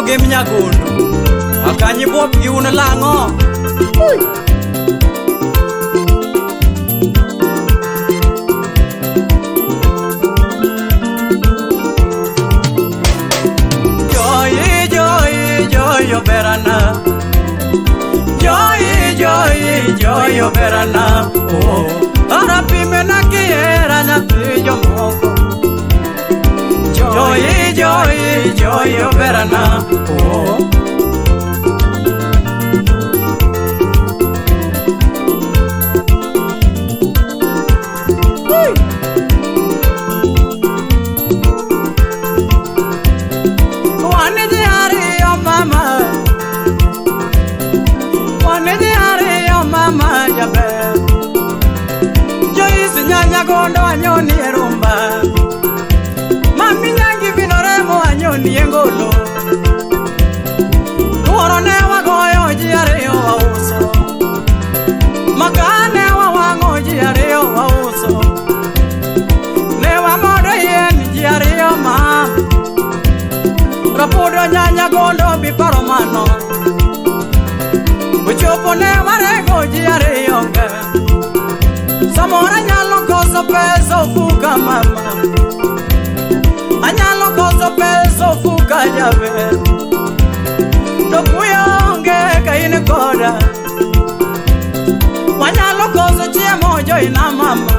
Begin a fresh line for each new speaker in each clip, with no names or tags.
Ogem Nyagondo. Akanyi buok gi un lang'o. Joy, joy, joy oberana. Joy, joy, joy oberana. Oh, arapime na kihera nyathi jomoko. Joy, joy, joy oberana. Oh. Wan ji ariyo mama, wan ji ariyo mama jaber. Joyce nyanya gondo anyoni e rumba. Mami nyangi vino remo anyoni e ngolo. Tuoro ne wagoyo ji ariyo wauso. Makaa ne wawang'o ji ariyo wauso. Ne wamodo yien ji ariyo ma. Rapudo nyanya gondo biparo mano. Ochopo ne warego ji ariyo ka. Samoro anyalo koso pesa ofuka mama. Anyalo koso pesa ofuka jaber. To kuyo onge ka in koda. Wanyalo koso chiemo joina mama.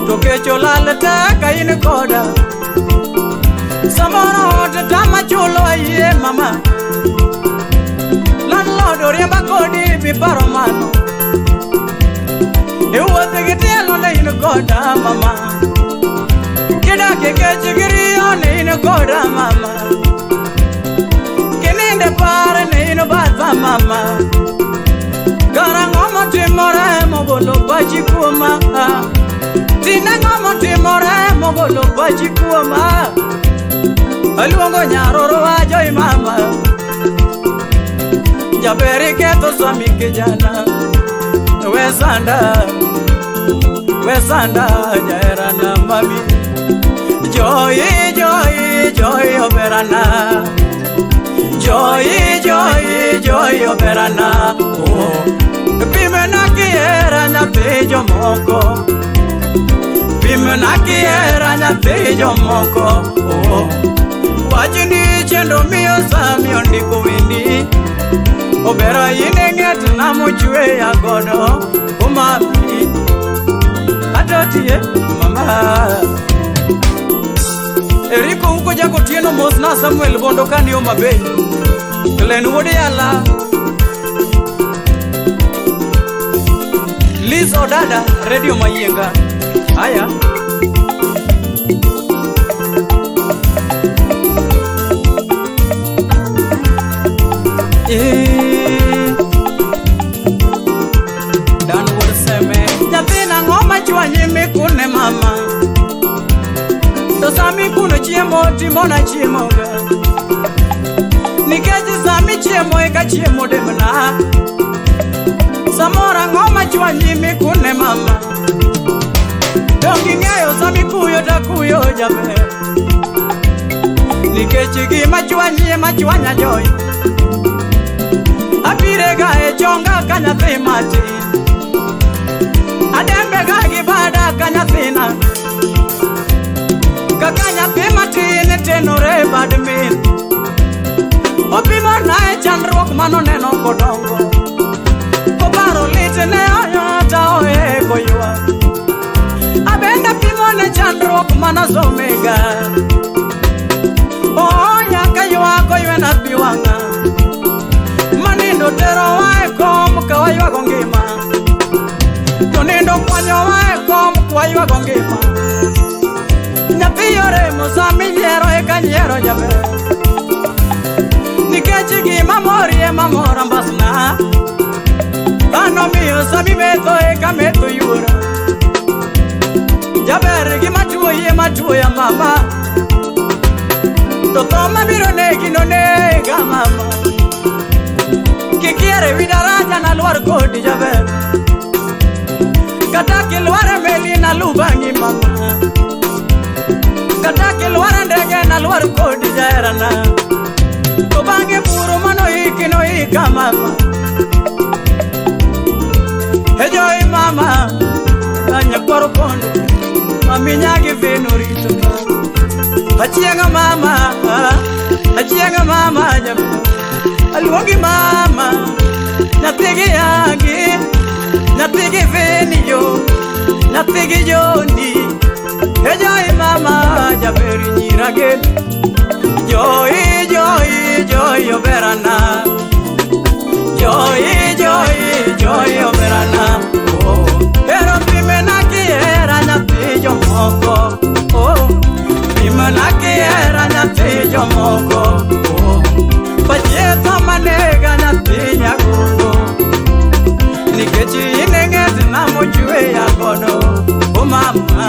To kech olal te ka in koda. Samoro ot tama chulo ayie mama. Landlord oriemba kodi biparo mano. E wuoth gi tielo ne in koda mama. Kidak e kech gi riyo ne in koda mama. Kininde pare ne in batha mama. Karang'o motimore mogolo pachi kuoma. Tinang'o motimore mogolo pachi kuoma. Aluongo nyaroro wa joy mama. Jaber iketho swami kijana. Wesanda, wesanda jaherana mami. Joy, joy, joy oberana. Joy, joy, joy oberana. Oh, pimna kihera nyathi jomoko. Pimna kihera nyathi jomoko. Oh, wachni chenro miyo sami ondiko wendi. Obera in e ng'etna mochweya godo omami. Atotie mama. Eriko uko Jagotieno mos na Samuel Bondo kani Homa Bay. Glen wuod Yala. Liz Odada, Radio Mayienga. Aya. Eh. Dan wuod Seme. Nyathina ang'o machwanyi mikune mama? To sami kuno chiemo timona chiemo ga. Nikech sami chiemo eka chiemo demna. Samoro ang'o machwanyi mikune mama? Donge ing'eyo sami kuyo takuyo jaber. Nikech gima chwanyi ema chwanya joy. Abirega e chonga ka nyathi matin. Adembe ga gi bada ka nyathina. Kaka nyathi matin tenore e bad min. Opimona e chandruok manoneno kodongo. Koparo lit ne oyota oeko ywak. Abende pimone chandruok manasomega. Oonya ka ywak oywena pi wang'a. Manindo terowa e kom ka waywago ngima. To nindo kwanyowa e kom kwaywago ngima. Nyathi oremo sami nyiero eka nyiero jaber. Nikech gima mori ema mora mbasna. Dhano miyo sami metho eka metho yuora. Jaber gima tuoyi ema tuoya mama. To tho mabiro negi nonega mama. Kikier ewi daraja nalwar kodi jaber. Kata kilwar e meli nalu bang'i mama. Kata kilwar e ndege nalwar kodi jaherana. Nyagi buru mano iki no ika mama. E joy mama anya kwaro pondo. Mami nyagi veno rito. Achienga mama, achienga mama jabu. Aluongi mama, nyathigi yangi, nyathigi veni yo, nyathigi joni. E joy mama jaber nyirage. Joy joy joy oberana. Joy joy joy oberana. Oh, ero pimena kiera nyathi jomoko. Oh, pimena kiera nyathi jomoko. Oh, pachietho manega nyathi nyagogo. Nikech in e ng'etna mochweya godo. Oh mama.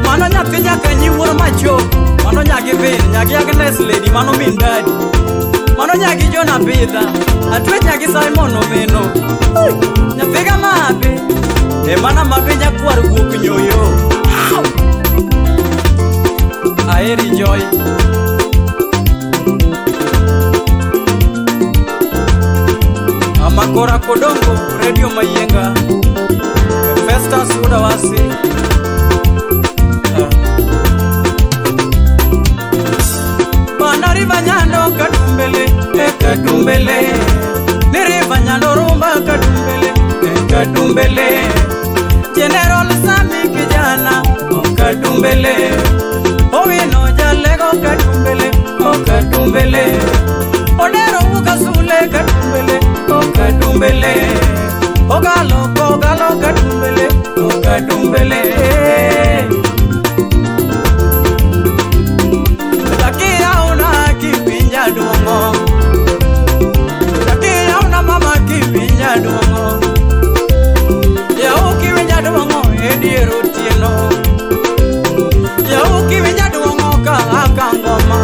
Mano nyathi nyaka nyiwuor machop. Mano nyagi vin, nyagi Agnes Lady, mano min dadi. Mano nyagi John Abidha, atwe nyagi Simon Omeno. Nyathiga mabe, e mana mabe nyakwar guok nyoyo. Aheri Joy. Amakora Kodongo, Radio Mayienga. Festus Udawasi. Nariva nyando kadumbele, e kadumbele. Niriva nyando rumba kadumbele, e kadumbele. General Sami kijana, o kadumbele. Owino jalego kadumbele, o kadumbele. Odero ukasule kadumbele, o kadumbele. Ogalo kogalo kadumbele, o kadumbele. Takia una mama kiwinja duongo. Yau kiwinja duongo e dier otieno. Yau kiwinja duongo ka aka ngoma.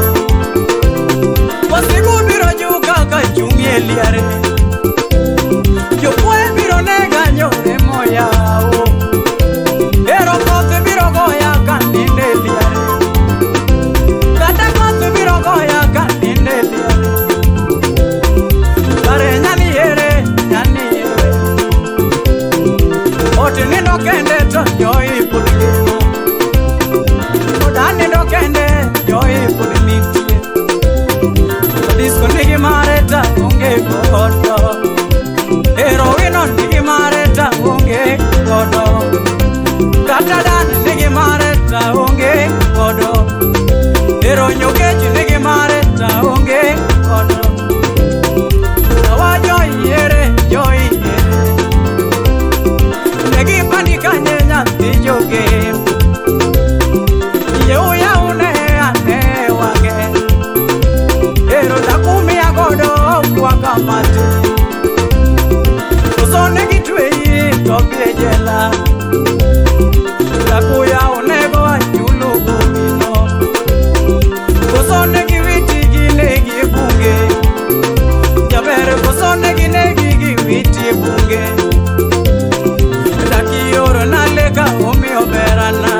Wasigu biro juka ka chung' e liare. Jopuoye biro nega nyore moyawo. Ero koth biro goya ka nindo e liare. Kata koth biro goya ka nindo e liare. Kare nyani ere, nyani ere. Ot nindo kende to joy pod ngima. Oda nindo kende joy pod nitie. Disko nigi mare ta onge godo. Ero wino nigi mare ta onge godo. Kata dan nigi mare ta onge godo. Ero nyokech nigi mare ta onge godo. Awa joy ere, joy ere. Negi pandi kanye nyathi joge. Yeu yau ne ane wange. Ero dakumia godo kwaka mate. Koso negi tweyi to bi e jela. Dakuya onego achulo gowino. Koso negi witi gi negi e bunge. Jaber koso negi negi gi witi e bunge. Dakioro naleka omiyo berana.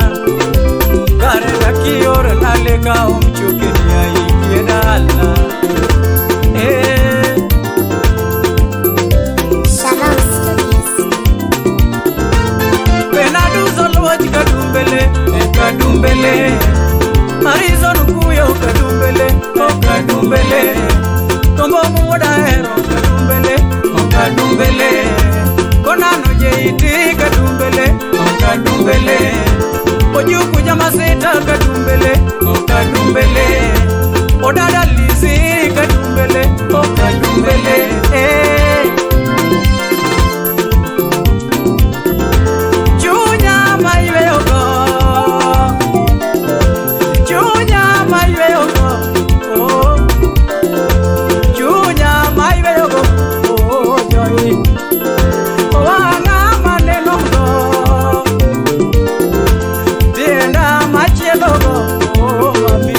Kare dakioro naleka omchukeni aikie dala. Eh.
Shalom Studios.
Benaduzo luoch kadumbele, e kadumbele. Marizo nukuyo kadumbele, o kadumbele. Tombo muoda hero kadumbele, o kadumbele. Konano jeiti kadumbele, o kadumbele. Ojuku jamasita kadumbele, o kadumbele. Odada lizi kadumbele, o kadumbele. Eh. Chunya mayweyogo, chunya mayweyogo, oh. Chunya mayweyogo, oh joy. Wanga manenogo, tienda machielogo, oh mami.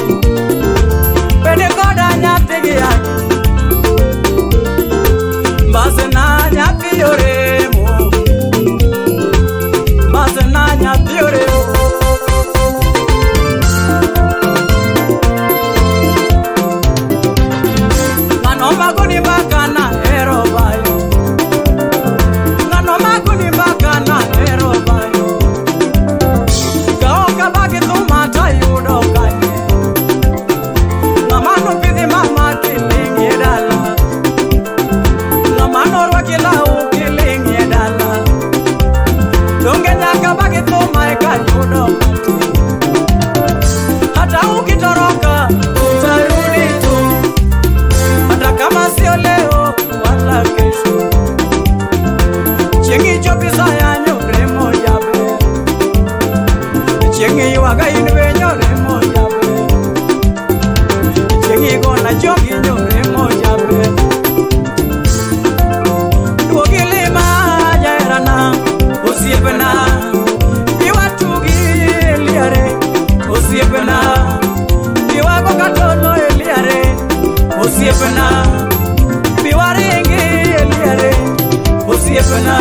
Osiepna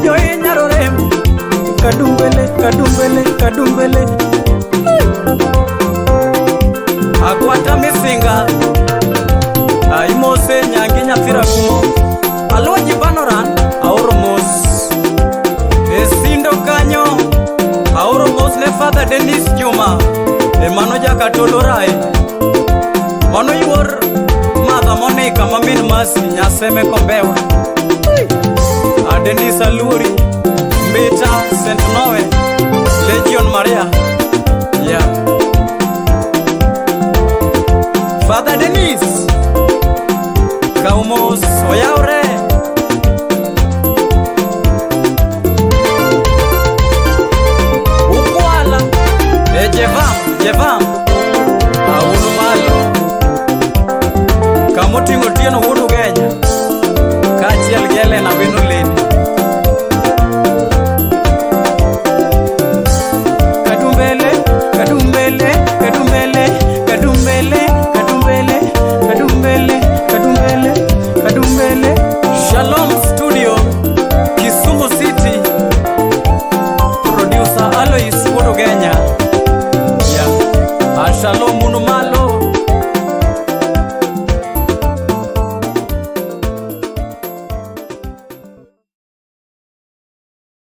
joinyaro rem kadumbele kadumbele kadumbele. Agwata misinga aimose nyangi nyathi Rakumo aluoji banoran aoro mos e sindo kanyo aoro mos ne Father Dennis Juma e mano jakatolo rai mano yuor Madha Monica mamin Masi Nyaseme Kombewa. A Dennis Aluori Mbita St. Noe Legion Maria. Yeah. Father Dennis kaw mos oyawre.